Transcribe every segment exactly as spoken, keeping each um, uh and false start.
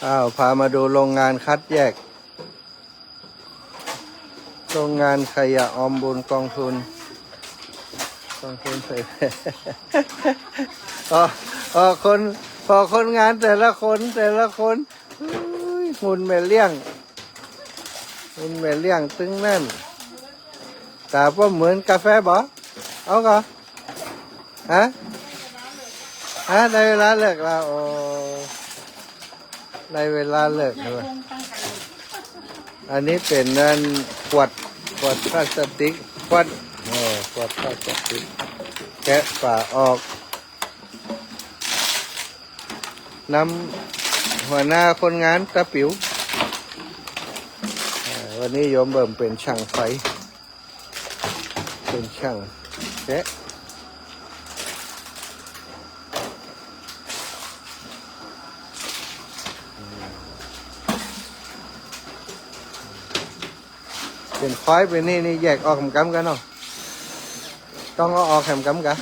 อ้าว พามาดูโรงงานคัดแยก โรงงานขยะออมบุญกองทุน กองทุนเผยแพร่ อ๋อ อ๋อ คน พอคนงานแต่ละคน แต่ละคน อุ้ย หุ่นแม่เลี้ยง หุ่นแม่เลี้ยงตึงนั้น ต๋าป้อมเหมือนกาแฟบ่ เอาก่อ ฮะ ฮะ ได้เวลาเลิกแล้ว โอ้ ได้เวลาเลิกแล้ว อันนี้เป๋นอันขวด ขวดพลาสติก ขวด เออ ขวดพลาสติก แกะฝาออก นำหัวหน้าคนงานตาปิ๋ว อ่า วันนี้โยมเบิ่มเป๋นช่างไฟ เป๋นช่างแกะ เป๋นคอยเป๋นนี่ นี่แยกออกแหมกำกั๋นเนาะ ต้องเอาออกแหมกำกั๋น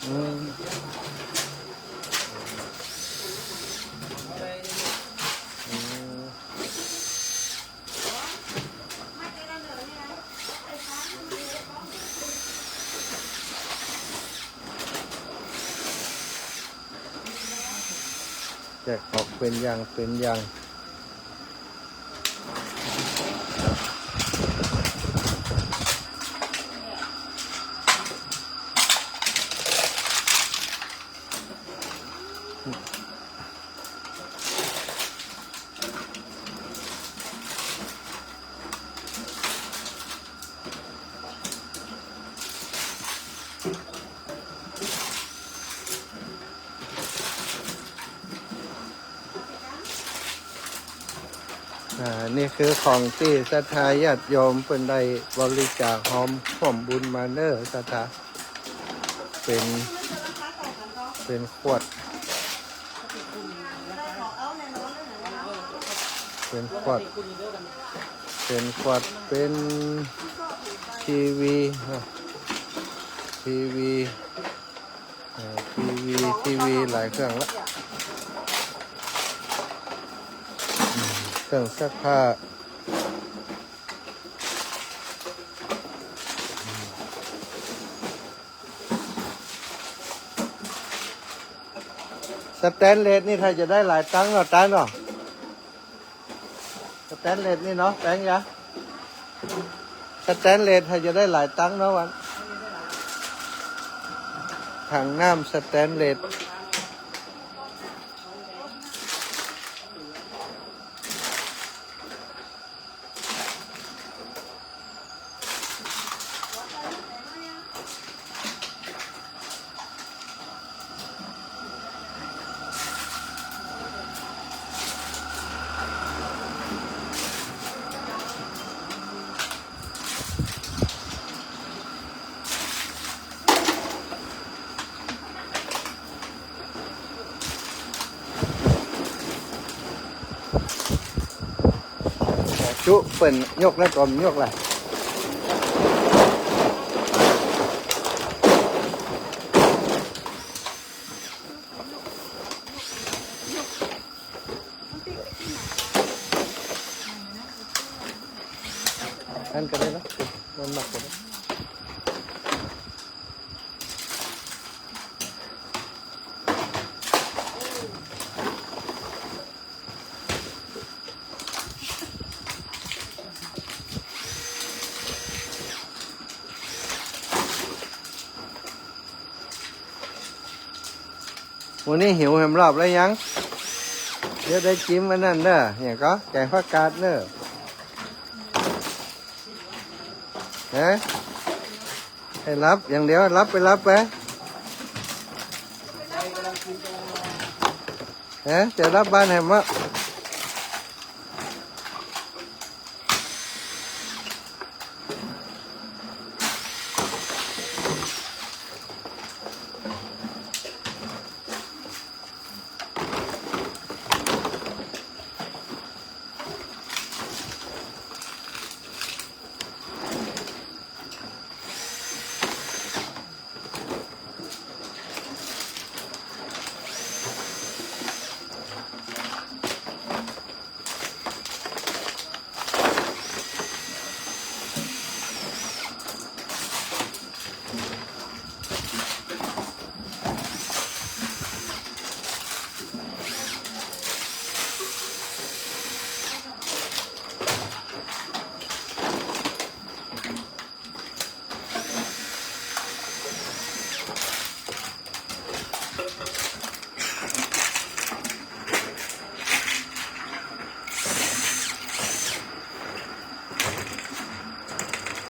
อืม อืม แยกออกเป๋นอย่าง เป๋นอย่าง อ่า นี่คือของตี้ศรัทธาญาติโยมเปิ้นได้บริจาคฮอม ฮอมบุญมาเน้อศรัทธา เป๋น เป๋นขวด เป๋นขวด เป๋นขวด เป๋นทีวี อ่ะ ทีวี เอ่อ ทีวี ทีวีหลายเครื่องละ เครื่องซักผ้า สแตนเลสนี่ถ้าจะได้หลายตังค์เนาะ ตาเนาะ สแตนเลสนี่เนาะ แปงยา สแตนเลสถ้าจะได้หลายตังค์เนาะวัน ถังน้ำสแตนเลส จุ เปิ้นยกแล้วก็บ่ยกละ อันก็ได้นะ มันหนักกว่านี้ วันนี้หิวแหมรอบแล้วยัง เดี๋ยวได้กิ๋นอันนั้นเน้อ อะหยังก็ แกงผักกาดเน้อ ฮะ หื้อหลับอย่างเดียว หลับไป หลับไป ฮะ จะหลับบ้านแหมวะ